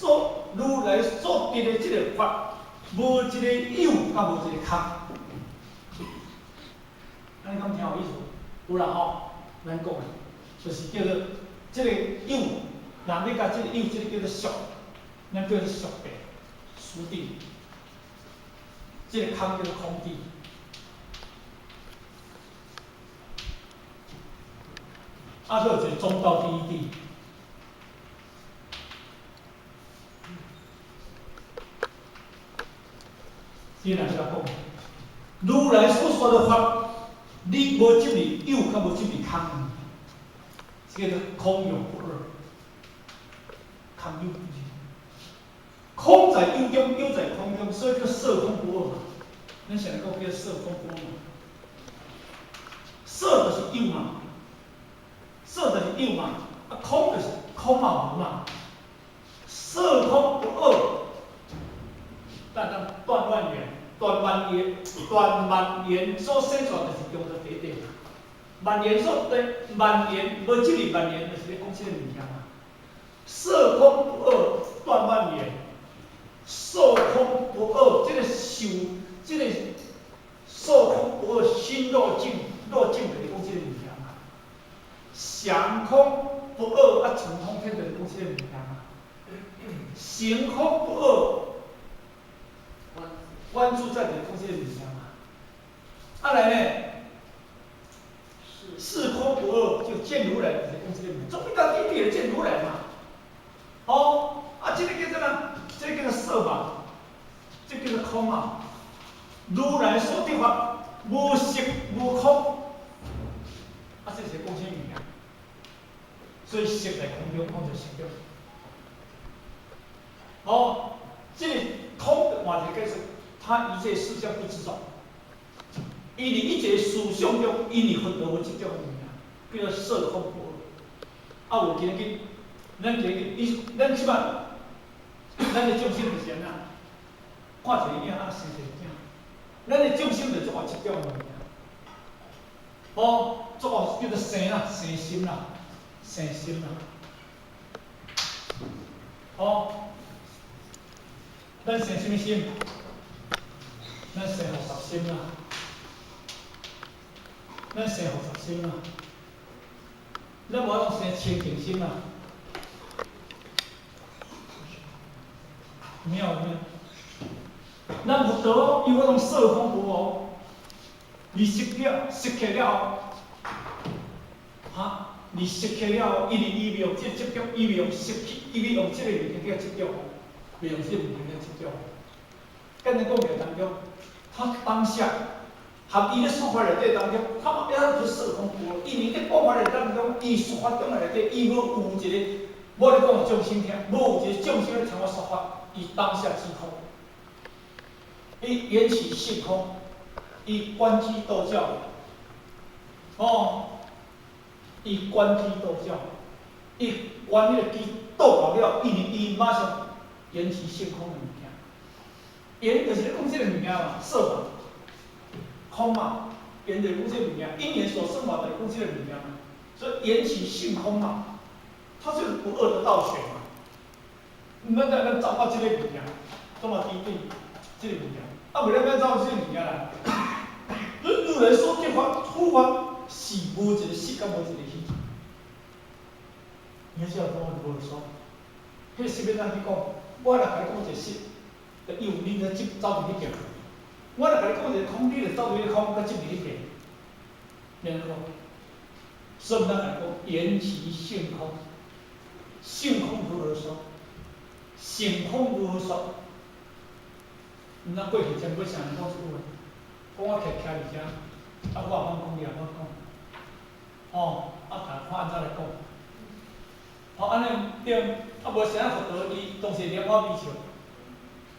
所如來所得的這个法，無一个有，佮無一个空。按呢敢聽有意思？有啦吼，咱講的，就是叫做這个有，人欲共這个有，這个叫做俗，咱叫做俗諦、俗諦。這个空叫做空諦。啊，閣有一个中道第一諦。這人就講，如來所說的法，你無執著有，佮無執著空，這叫做空有不二。空有不二，空在有中，有在空中，所以叫色空不二嘛。咱現在講叫色空不二嘛。色就是有嘛，色就是有嘛，啊空就是空嘛無嘛，色空不二。咱當斷萬緣，斷萬緣，斷萬緣所生出來就是中道第一諦嘛。萬緣所對，萬緣無執著萬緣，就是咧講這个物件嘛。色空不二，斷萬緣，色空不二，這个受，這个色空不二，心若鏡，若鏡就是講這个物件嘛。想空不二，啊，成空天就是講這个物件嘛。行空不二。觀自在就是講這个物件嘛。啊來呢，四空不二，就見如來就是講這个物件，總比較弟弟的見如來嘛。哦，啊，這个叫做啥？這个叫做色嘛，這個叫做空嘛。如來所得法，無色無空。啊，這是講啥物件？所以色在空中，空在色中。哦，這个空換一個解釋，他一切事相不執著。伊佇一切事相中，因為佛道無執著的物件，叫做色空不二。啊，有今日，咱今日，伊，咱這擺，咱的眾生就是按怎？看一个影啊，生一个影。咱的眾生就足愛執著的物件。哦，足愛叫做生啦，生心啦，生心啦。哦，咱生啥物心？咱生學習心啦。咱生學習心啦。咱無法度生清淨心啦。沒有沒有。咱佛道伊有法度色空不二，你識了，識起了後，哈，你識起了後，因為伊袂用這個執著，伊袂用識去，伊袂用這个物件叫執著，袂用這個物件叫執著。簡單講起來當中，他當下含伊咧說法內底當中，他嘛抑是色空不二，因為咧講法內當中，伊說法中內底，伊無有一個，我咧講予眾生聽，無有一個眾生咧聽我說法，伊當下即空。伊緣起性空，伊觀機逗教，哦，伊觀機逗教，伊觀彼个機逗好了，因為伊馬上緣起性空的物件，緣就是咧講這个物件嘛，色嘛，空嘛，緣就是講這个物件，因緣所生法就是講這个物件嘛，所以緣起性空嘛，它就是不二的道學嘛。毋免咱咱走到這个物件，總嘛對對，這个物件。啊，無咱欲走這个物件啦。如來所得法，佛法是無一个實，佮無一个虛。你曉講無說，彼個實欲按怎去講？我若共你講一个實，就有你就執走佇彼邊；我若共你講一个空，你就走佇彼個空，佮執佇彼邊。明無？所以咱來講，緣起性空，性空如何說？性空如何說？毋知過去前輩啥人講這句話，講我徛徛佇遮，啊我也茫講，伊也茫講，吼，啊看看按怎來講，吼按呢對，啊無啥佛陀伊當時蓮花微笑，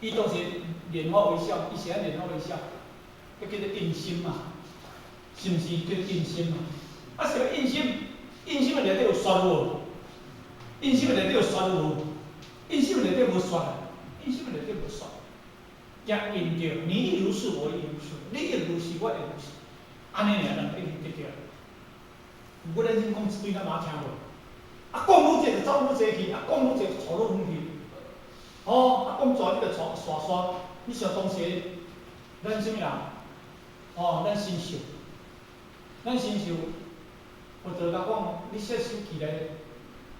伊當時蓮花微笑，伊是按蓮花微笑，彼叫做印心嘛，是毋是叫做印心嘛？啊是欲印心，印心的內底有說無？印心的內底有說無？印心的內底無說，印心的內底無說。驚印著，你亦如是，我亦如是，你亦如是，我亦如是，按呢爾人一定得著。毋過咱先講一堆，咱嘛聽無。啊，講愈濟就走愈濟去，啊，講愈濟就錯愈遠去。講蛇，你就煞煞煞，你想當時咱啥物人？哦，咱神秀，咱神秀，佛陀共講，你寫手起來，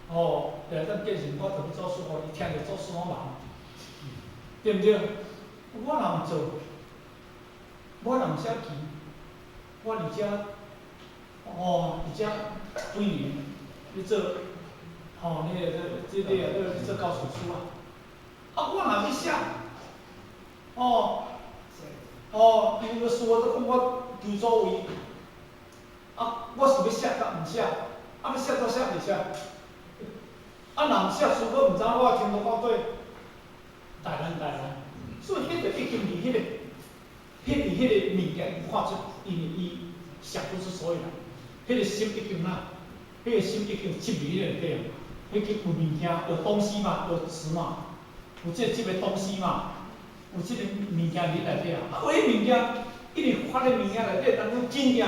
哦，就來當變成我就欲做師予你，聽著做師攏忙，對毋對？我若毋做，我若毋寫棋，我佇遮，哦，佇遮幾年，咧做，吼，你個這這個咧做教授書啊，啊，我若欲寫，哦，哦，因為師父都講我求所為，啊，我是欲寫佮毋寫，啊，欲寫都寫袂寫，啊，若毋寫，師父毋知影我聽無到底，大難大難，所以彼個已經佇彼個，彼佇彼個物件看出，因為伊想不出所以然，彼個心已經哪，彼個心已經執佇彼個內底啊，彼個有物件有東西嘛，有執嘛，有這個執的東西嘛，有這個物件佇內底啊，啊，有彼物件，一直發咧物件內底當中，真正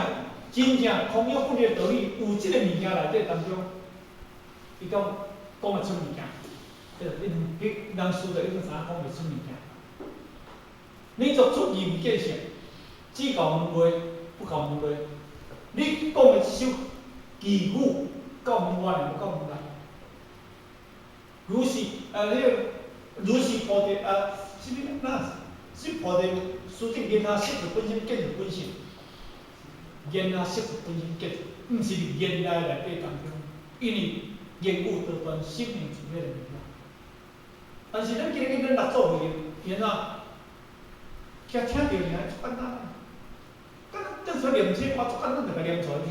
真正空有分的道理，有這個物件內底當中，伊講講會出物件，對，彼人輸著已經知影講袂出物件。你做出義毋見性，只到門外，不到門內。你講的這首偈語到門外爾，無到門內。如是啊，彼個如是菩提啊，啥物那？是菩提書頂言啊，色著本身見著本性，言啊色著本身見，毋是佇言內內底當中，因為言語道斷，生命就彼個物件。但是咱今日咱六祖慧能，伊按怎？聽聽著爾，足簡單，敢若當初念這歌足簡單，就共念出來聽。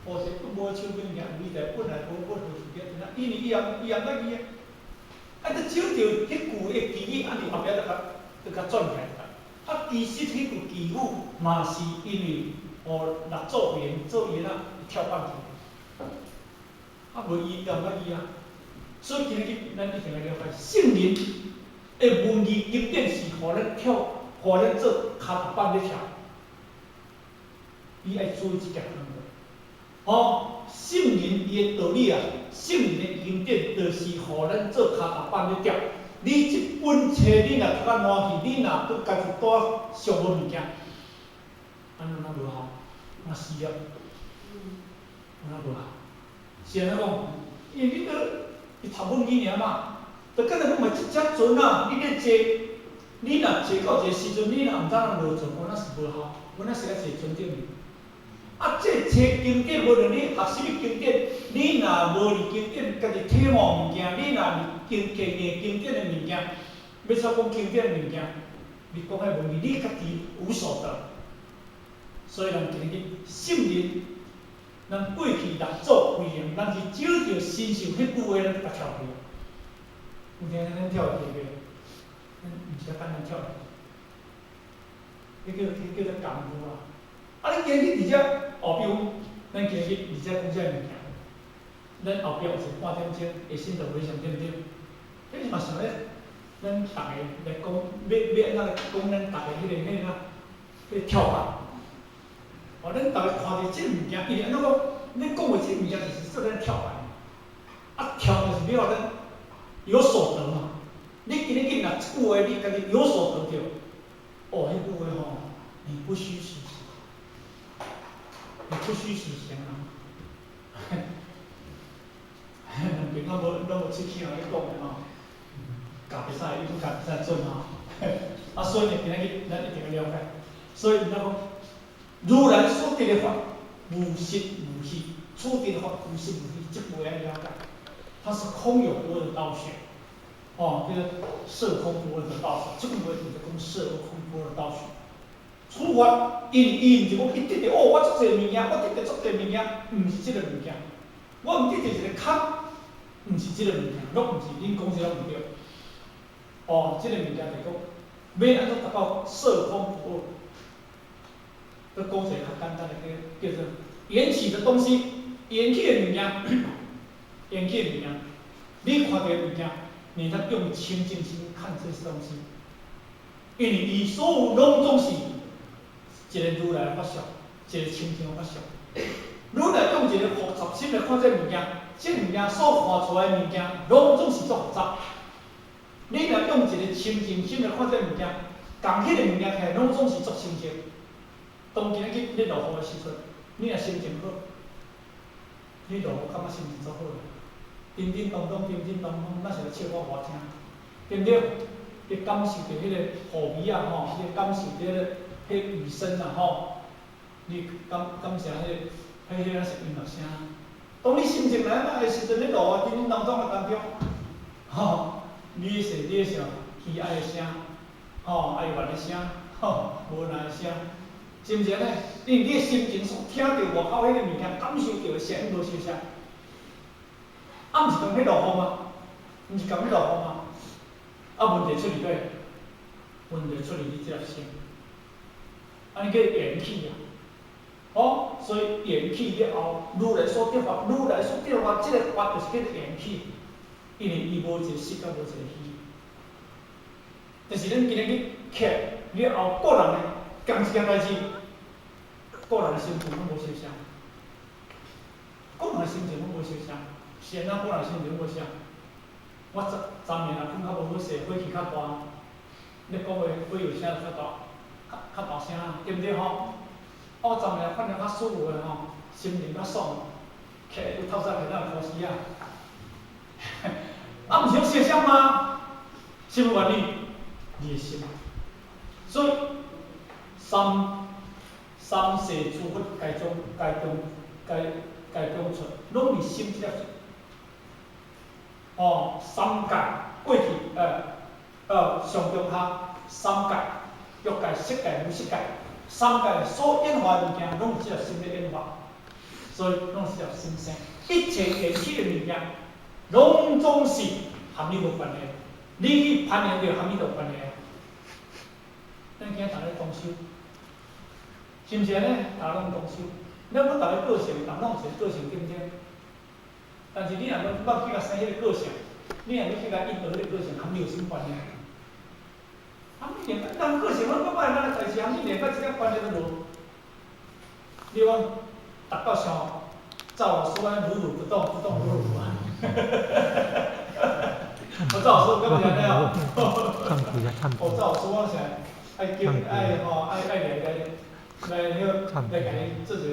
菩提本無樹本行，如來本來無物何處惹塵埃？因為伊也毋捌記啊，啊，你找著彼句的偈語，按佇後壁就共轉起來。啊，其實彼句偈語嘛是因為哦，六祖慧能做伊啊跳板去，啊，無伊也毋捌記啊。所以今日咱一定愛了解聖人的文字經典是予咱跳，予咱做跤踏板咧跳。伊愛注意這件工作。哦，聖人伊的道理啊，聖人的經典就是予咱做跤踏板咧跳。你這本冊你若讀較爛去，你若閣家己帶上無物件，按呢若無效，若死啊，若無效。是按怎講？因為你閣伊讀文字爾嘛，就敢若講嘛，這隻船啊，你咧坐，你若坐到一個時陣，你若毋知影落船，我那是無效，我那是愛坐船頂面。啊，這冊經典，無論你學啥物經典，你若無佇經典家己體悟物件，你若佇經經經典的物件，欲怎講經典的物件？你講彼文字，你家己無所得。所以人今日聖人，咱過去六祖慧能，咱是找著神秀彼句話，咱就共跳去。有聽咱跳去袂？咱毋是遐簡單跳去，彼叫彼叫做功夫啊！啊，你今日佇遮，哦，比如講，咱今日佇遮講這个物件，咱後壁有一個半點鐘，會心就回想，對毋對？彼是嘛想咧，咱逐个來講，欲按怎來講咱逐个彼個彼個彼個跳板。哦，咱逐个看著這个物件，伊是按怎講？恁講的這个物件就是做咱跳板。啊，跳就是欲予咱有所得嘛。你今日見若這句話，你家己有所得著，哦，彼句話吼，你不虛此行，你不虛此行啊！兩邊攏無喙齒咧講的吼，教袂使，伊閣教袂使準吼。啊，所以呢，今仔日咱一定欲了解。所以毋知講，如來所得的法，無實無虛；初地的法，無實無虛，這句話愛了解。它是空有不二的道學，哦，叫做色空不二的道學。這句話就是講色空不二的道學。初法，因伊毋是講去得著哦，我足濟物件，我得著足濟物件，毋是這個物件。我毋得著一個空，毋是這個物件，攏毋是，恁講這攏毋對。哦，這個物件就是講，欲按怎達到色空不二？閣講一個較簡單的，叫叫做緣起的東西，緣起的物件，緣起的物件，你看著的物件，你通用清淨心看這些東西，因為伊所有攏總是一個如來的法相，一個清淨的法相。如來用一個複雜心來看這個物件，這個物件所看出來的物件，攏總是足複雜。你若用當一個清淨心來看這个物件，仝彼個物件起來攏總是足清淨。當今仔日咧落雨的時陣，你若心情好，你落雨感覺心情足好的，叮叮當當，叮叮當當，咱是咧唱歌予我聽，對毋對？你感受著彼個雨味啊吼，你感受著彼個雨聲啊吼，你感受彼個是音樂聲。當你心情來歹的時陣，咧落雨叮叮當當的當中，吼，你是你會想悲哀的聲，吼，哀怨的聲，吼，無奈的聲，是毋是按呢？因為你的心情所聽著外口彼個物件，感受著的聲音無相像。啊，毋是仝彼落雨嗎？毋是仝彼落雨嗎？啊，問題出佇佗？問題出佇你這粒心。按呢叫緣起啊！哦，所以緣起了後，如來所得法，如來所得法，這個法就是叫做緣起，因為伊無一個實，佮無一個虛。就是咱今日去刻了後，個人的仝一件代誌，個人的心情攏無相像，個人的心情攏無相像，是按怎個人心情無相？我昨昨暝若睏較無好勢，火氣較大，咧講話火藥聲就較大，較大聲，對毋對吼？啊，我昨暝若睏得較舒服的吼，心情較爽，起來有透早起來有呼吸啊。啊，毋是攏相像嗎？啥物原因？你的心。所以三世諸佛皆中出，攏佇心這粒。哦，三界過去，上中下三界，欲界、色界、無色界，三界所演化的物件，攏是這粒心咧演化，所以攏是這粒心生。一切緣起的物件，攏總是和你無關係。你去攀緣著，和你就有關係啊。咱今仔逐咧裝修，是毋是按呢？逐家攏裝修，咱講逐个個性，人攏有一個個性，對毋對？但是你若講欲去共生彼个個性，你若欲去共應和彼个個性，和你有啥物關係？和你連人個性，我感覺咱的代誌，和你連佮一點關係都無。你講，達到像趙老師按呢如如不動，不動如如啊。我趙老師感覺按呢哦。哦，趙老師，我想愛叫愛吼愛愛來來彼來共伊做一個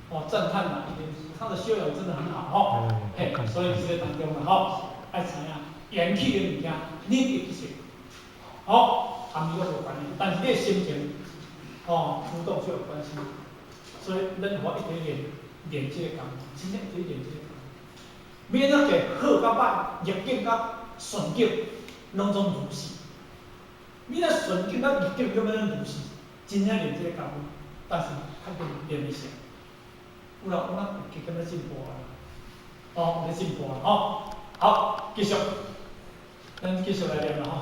哦讚嘆啦，因為他的修養真的很好吼，嘿，所以這個當中啦吼，愛知影緣起的物件，你會記性，吼，和伊攏無關係，但是你的心情，吼，浮動就有關係，所以咱予一直練練這個功，真正一直練這個功。免怎計好佮歹，逆境佮順境，攏總如是。你若順境佮逆境，欲欲如是，真正練這個功夫，但是較緊練會成。有人有哪有加減咧進步啊？哦，有咧進步啊！吼，好，繼續，咱繼續來念啦吼。